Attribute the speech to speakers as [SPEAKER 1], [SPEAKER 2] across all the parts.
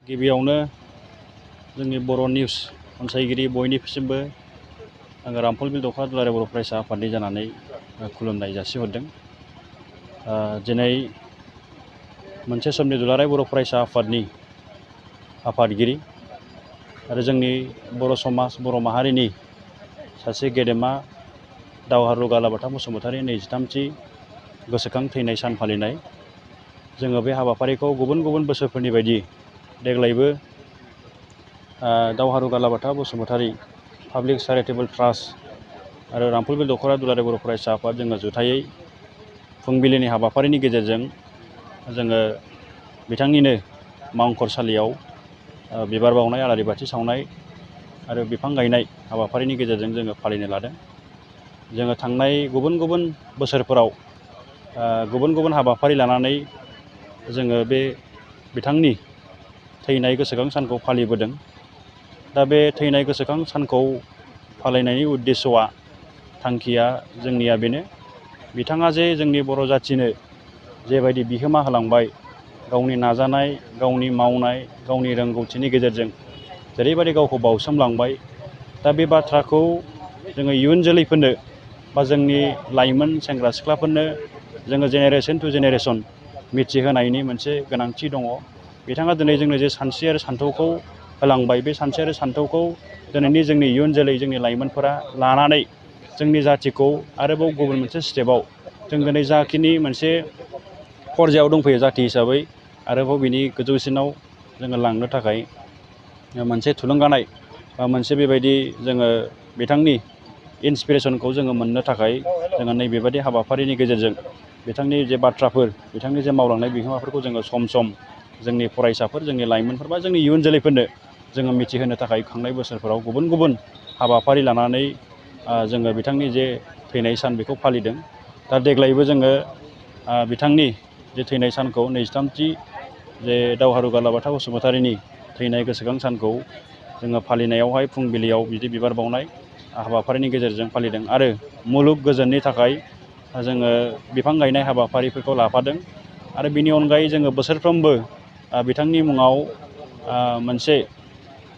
[SPEAKER 1] गिबियावनो जोंनि बर' निउस अनसायगिरि बयनिसिमबो आङो रामफलबिल दख'रा दुलाराय बर' फरायसा आफादनि जानानै खुलुमनाय जासिहरदों। दिनै मोनसे समनि दुलाराय बर' फरायसा आफादनि आफादगिरि आरो जोंनि बर' समाज बर' माहारिनि सासे गेदेमा दावहारु गालाबाथा बसुमतारी 23थि गोसोखां थैनाय सान फालिनाय। जोङो बे हाबाफारिखौ गुबुन गुबुन बोसोरफोरनि बायदि देग्लायबो दावहारु गालाबाथा बसुमतारी पाब्लिक चेरिटेबल ट्रास्ट आरो रामफलबिल दख'रा दुलाराय बर' फरायसा आफाद जोङो जुथायै फुंबिलिनि हाबाफारिनि गेजेरजों जोङो बिथांनिनो मांखरसालियाव बिबार बावनाय आलारि बाथि सावनाय आरो बिफां गायनाय हाबाफारिनि गेजेरजों जोङो फालिनो लादों। जोङो थांनाय गुबुन गुबुन बोसोरफोराव गुबुन गुबुन हाबाफारि लानानै जोङो बे बिथांनि थैनाय गोसोखां सानखौ फालिबोदों। दा बे थैनाय गोसोखां सानखौ फालिनायनि उद्देश्यआ थांखिया जोंनिया बेनो, बिथाङा जे जोंनि बर' जाथिनो जेबायदि बिहोमा होलांबाय, गावनि नाजानाय गावनि मावनाय गावनि रोंगौथिनि गेजेरजों जेरैबायदि गावखौ बाउसोमलांबाय, दा बे बाथ्राखौ जोङो इयुन जोलैफोरनो बा जोंनि लाइमोन सेंग्रा सिख्लाफोरनो जोङो जेनेरेसन टु जेनेरेसन मिथिहोनायनि मोनसे गोनांथि दङ। बिथाङा दिनै जोंनो जे सानस्रि आरो सान्थौखौ होलांबाय, बे सानस्रि आरो सान्थौखौ दिनैनि जोंनि इयुन जोलै जोंनि लाइमोनफोरा लानानै जोंनि जाथिखौ आरोबाव गुबुन मोनसे स्टेपाव जों दिनै जाखिनि मोनसे पर्यायाव दंफैयो जाथि हिसाबै आरोबाव बिनि गोजौसिनाव जोङो लांनो थाखाय मोनसे थुलुंगानाय बा मोनसे बेबायदि जोङो बिथांनि इन्सपिरेसनखौ जोङो मोननो थाखाय जोङो नैबेबायदि हाबाफारिनि गेजेरजों बिथांनि जे बाथ्राफोर बिथांनि जे मावलांनाय बिहोमाफोरखौ जोङो सम सम जोंनि फरायसाफोर जोंनि लाइमोनफोर बा जोंनि इयुन जोलैफोरनो जोङो मिथिहोनो थाखाय थांनाय बोसोरफोराव गुबुन गुबुन हाबाफारि लानानै जोङो बिथांनि जे थैनाय सान बेखौ फालिदों। दा देग्लायबो जोङो बिथांनि जे थैनाय सानखौ 23थि जे दावहारु गालाबाथा बसुमतारीनि थैनाय गोसोखां सानखौ जोङो फालिनायावहाय फुंबिलियाव बिदि बिबार बावनाय हाबाफारिनि गेजेरजों फालिदों आरो मुलुग गोजोननि थाखाय जोङो बिफां गायनाय हाबाफारिफोरखौ लाफादों। आरो बिनि अनगायै जोङो बोसोरफ्रोमबो बिथांनि मुङाव मोनसे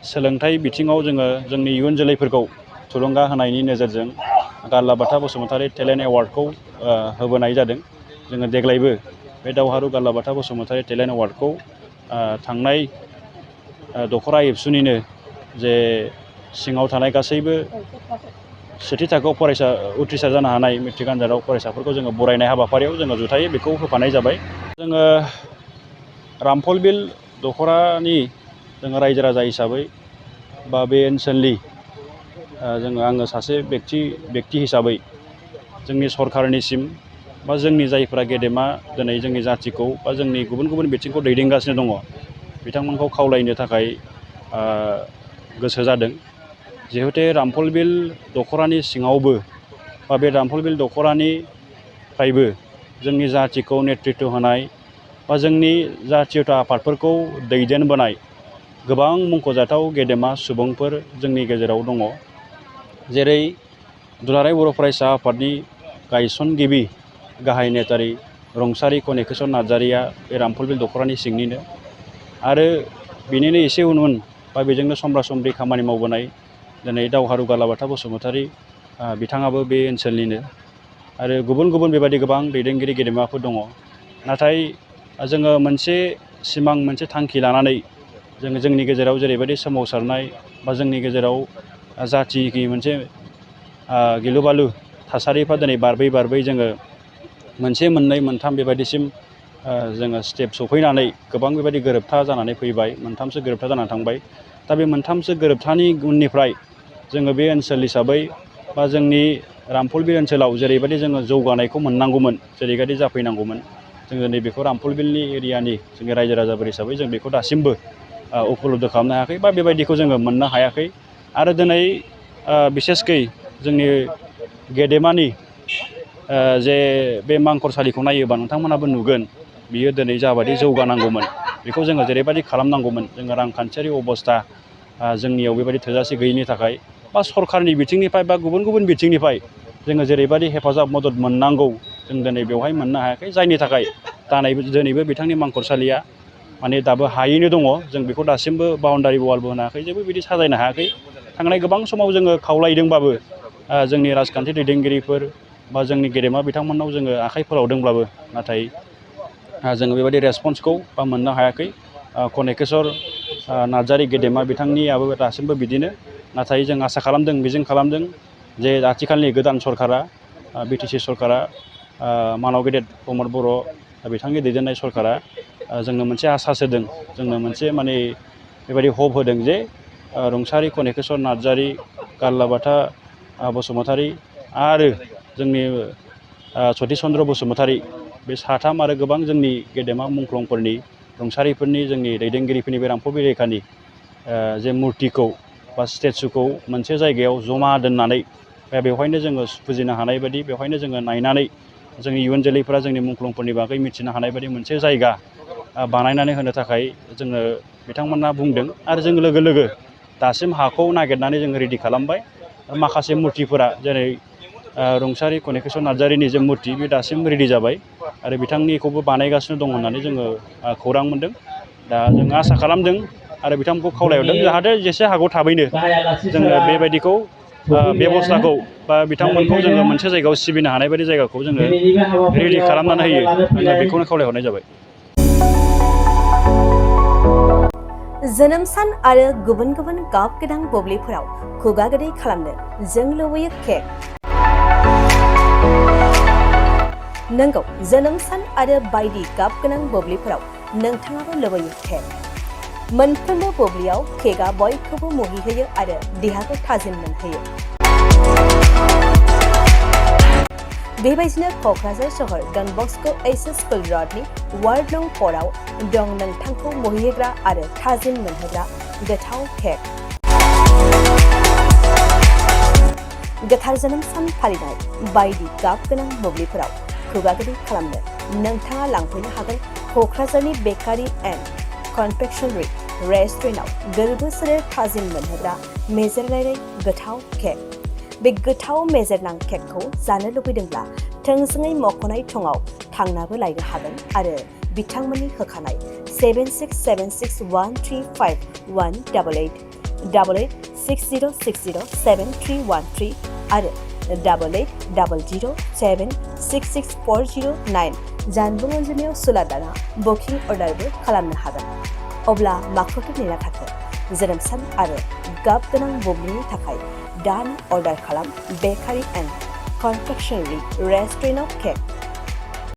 [SPEAKER 1] सोलोंथाइ बिथिङाव जोङो जोंनि इयुन जोलैफोरखौ थुलुंगा होनायनि नोजोरजों गालाबाथा बसुमतारी टेलेन्ट एवार्डखौ होबोनाय जादों। जोङो देग्लायबो बे दावहारु गालाबाथा बसुमतारी टेलेन्ट एवार्डखौ थांनाय दख'रा एबसुनिनो जे सिङाव थानाय गासैबो सेथि थाखोआव फरायसा उथ्रिसार जानो हानाय मेट्रिक आनजादाव फरायसाफोरखौ जोङो बरायनाय हाबाफारियाव जोङो जुथायै बेखौ होफानाय जाबाय। जोङो रामफलबिल दख'रानि जोङो रायजो राजा हिसाबै बा बे ओनसोलनि आङो सासे बेक्ति हिसाबै जोंनि सरकारनिसिम बा जोंनि जायफ्रा गेदेमा दिनै जोंनि जाथिखौ बा जोंनि गुबुन गुबुन बिथिंखौ दैदेनगासिनो दङ, बिथांमोनखौ खावलायनो थाखाय गोसो जादों। जिहेथु रामफलबिल दख'रानि सिङावबो बा बे रामफलबिल दख'रानिफ्रायबो जोंनि जाथिखौ नेतृत्व होनाय बा जोंनि जातीयता आफादफोरखौ दैदेनबोनाय गोबां मुंख'जाथाव गेदेमा सुबुंफोर जोंनि गेजेराव दङ। जेरै दुलाराय बर' फरायसा आफादनि गायसनगिरि गाहाय नेहाथारि रुंसारि कनिकेश्वर नार्जारिया बे रामफलबिल दख'रानि सिंनिनो आरो बिनिनो एसे उन उन बा बेजोंनो समब्रा समब्रि खामानि मावबोनाय दिनै दावहारु गालाबाथा बसुमतारी बिथाङाबो बे ओनसोलनिनो आरो गुबुन गुबुन बेबायदि गोबां दैदेनगिरि गेदेमाफोर दङ। नाथाय जोङो मोनसे सिमां मोनसे थांखि लानानै जोङो जोंनि गेजेराव जेरैबायदि सोमावसारनाय बा जोंनि गेजेराव जाथिनि मोनसे गिलु बालु थासारिफ्रा दिनै बारबै बारबै जोङो मोनसे मोननै मोनथाम बेबायदिसिम जोङो स्टेप सफैनानै गोबां बेबायदि गोरोबथा जानानै फैबाय, मोनथामसो गोरोबथा जानानै थांबाय। दा बे मोनथामसो गोरोबथानि उननिफ्राय जोङो बे ओनसोल हिसाबै बा जोंनि रामफलबिल ओनसोलाव जेरैबायदि जोङो जौगानायखौ मोननांगौमोन, जेरैबायदि जाफैनांगौमोन, जोङो नैबेखौ रामफलबिलनि एरियानि जोंनि रायजो राजाफोर हिसाबै जों बेखौ दासिमबो उपलब्ध खालामनो हायाखै बा बेबायदिखौ जोङो मोननो हायाखै। आरो दिनै बिसेसकै जोंनि गेदेमानि जे बे मांखरसालिखौ नायोबा नोंथांमोनाबो नुगोन, बियो दिनै जाबायदि जौगानांगौमोन बेखौ जोङो जेरैबायदि खालामनांगौमोन, जोङो रांखान्थियारि अबस्था जोंनियाव बेबायदि थोजासे गैयिनि थाखाय बा सरकारनि बिथिंनिफ्राय बा गुबुन गुबुन बिथिंनिफ्राय जोङो जेरैबायदि हेफाजाब मदद मोननांगौ जों दिनै बेवहाय मोननो हायाखै। जायनि थाखाय दिनैबो बिथांनि मांखरसालिया माने दाबो हायैनो दङ जों बेखौ दासिमबो बाउन्डारि वालबो होनो हायाखै जेबो बिदि साजायनो हायाखै थांनाय गोबां समाव जोङो खावलायदोंबाबो जोंनि राजखान्थि दैदेनगिरिफोर बा जोंनि गेदेमा बिथांमोननाव जोङो आखाइ फोलावदोंब्लाबो नाथाय जोङो बेबायदि रेसपन्सखौ मोननो हायाखै कनेकेश्वर नार्जारि गेदेमा बिथांनियाबो दासिमबो बिदिनो नाथाय जों आसा खालामदों मिजिं खालामदों जे आथिखालनि गोदान सरकारा बिटिसि सरकारा मानाव गेदेर प्रमद बर' बिथांनि दैदेननाय सरकारा जोंनो मोनसे आसास होदों जोंनो मोनसे माने बेबायदि हप होदों जे रुंसारि कनेकेश्वर नार्जारि गारलाबाथा बसुमतारी आरो जोंनि सतिश चन्द्र बसुमतारी बे साथाम आरो गोबां जोंनि गेदेमा मुंख्लंफोरनि रुंसारिफोरनि जोंनि दैदेनगिरिफोरनि बे रामफल रैखानि जे मुर्तिखौ बा स्टेचुखौ मोनसे जायगायाव जमा दोननानै बेवहायनो जोङो फुजिनो हानाय बायदि बेवहायनो जोङो नायनानै जोंनि इयुन जोलैफोरा जोंनि मुंख्लंफोरनि बागै मिथिनो हानाय बायदि मोनसे जायगा बानायनानै होनो थाखाय जोङो बिथांमोना बुंदों आरो जों लोगो लोगो दासिम हाखौ नागिरनानै जोङो रेडि खालामबाय माखासे मुर्तिफोरा जेरै रुंसारि कनेकेश्वर नार्जारिनि जे मुर्ति बे दासिम रेडि जाबाय आरो बिथांनिखौबो बानायगासिनो दं होननानै जोङो खौरां मोनदों दा जों आसा खालामदों आरो बिथांमोनखौ खावलायहरदों जाहाथे जेसे हागौ थाबैनो जोङो बेबायदिखौ बेबस्थाखौ बा बिथांमोनखौ जोङो मोनसे जायगायाव सिबिनो हानाय बायदि जायगाखौ जोङो रेडि खालामनानै होयो आङो बेखौनो खावलायहरनाय जाबाय।
[SPEAKER 2] जोनोम सान आरो गुबुन गुबुन गाब गोनां बुब्लिफोराव खुगा गोदै खालामनो जों लुबैयो केक। नंगौ, जोनोम सान आरो बायदि गाब गोनां बुब्लिफोराव नोंथाङाबो लुबैयो केक। मोनफ्रोमबो बुब्लियाव केकआ बयखौबो मुहिहोयो आरो देहाखौ थाजिम मोनहोयो। बेबायदिनो क'क्राझार सहर डन बस्क' एच.एस. स्कुल र'डनि वार्ड नं 4 आव दं नोंथांखौ मुहिहोग्रा आरो थाजिम मोनहोग्रा गोथाव केक। गोथार जोनोम सान फालिनाय बायदि गाब गोनां बुब्लिफोराव खुगा गोदै खालामनो नोंथाङा लांफैनो हागोन क'क्राझारनि बेकारि एन्ड कनफेक्शनारि रेस्टुरेन्टआव गोरबो सोलेर थाजिम मोनहोग्रा मेजेरलायनाय गोथाव केक। बे गोथाव मेजेरनां केकखौ जानो लुबैदोंब्ला थोंजोङै मख'नाय थंआव थांनाबो लायनो हागोन आरो बिथांमोननि होखानाय 767601351888 8860607313 आरो 8800766409 जानबुं अनजिमायाव सुलादाना बुकिं अर्डारबो खालामनो हागोन। अब्ला माखौथो नेना थाखो? जोनोम सान आरो गाब गोनां बुब्लिनि थाखाय दानो अर्डार खालाम बेकारि एन्ड कनफेक्शनारि रेस्टुरेन्टआव केक।